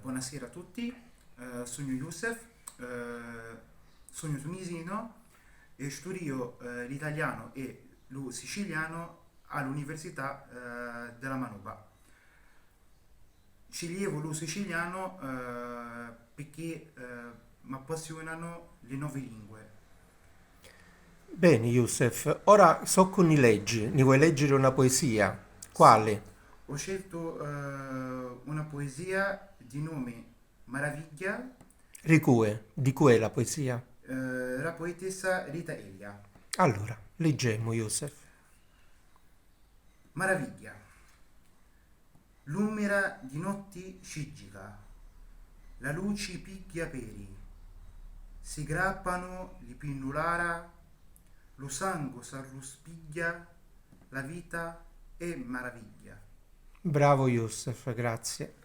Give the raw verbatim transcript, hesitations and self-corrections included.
Bonasira a tutti, eh, sugnu Youssef, eh, sugnu tunisinu e studìu, eh, l'italianu e lu sicilianu a l'Università, eh, della Manuba. Sciglievu lu sicilianu, eh, picchì, eh, m'appassiunanu li novi lingue. Beni, Youssef, ora soccu ni leggi? Ni voi leggiri una poesia? Quali? Ho scelto, eh, una poesia di nome Maravigghia. Ri cu è? Di cu è la poesia? Eh, la poetessa Rita Elia. Allura, liggemu, Youssef. Maravigghia. L'ummira di notti sciggica, la luci pigghia peri, si grappanu li pinnulara, lu sangu s'arruspigghia, la vita è maravigghia. Bravo Youssef, grazie.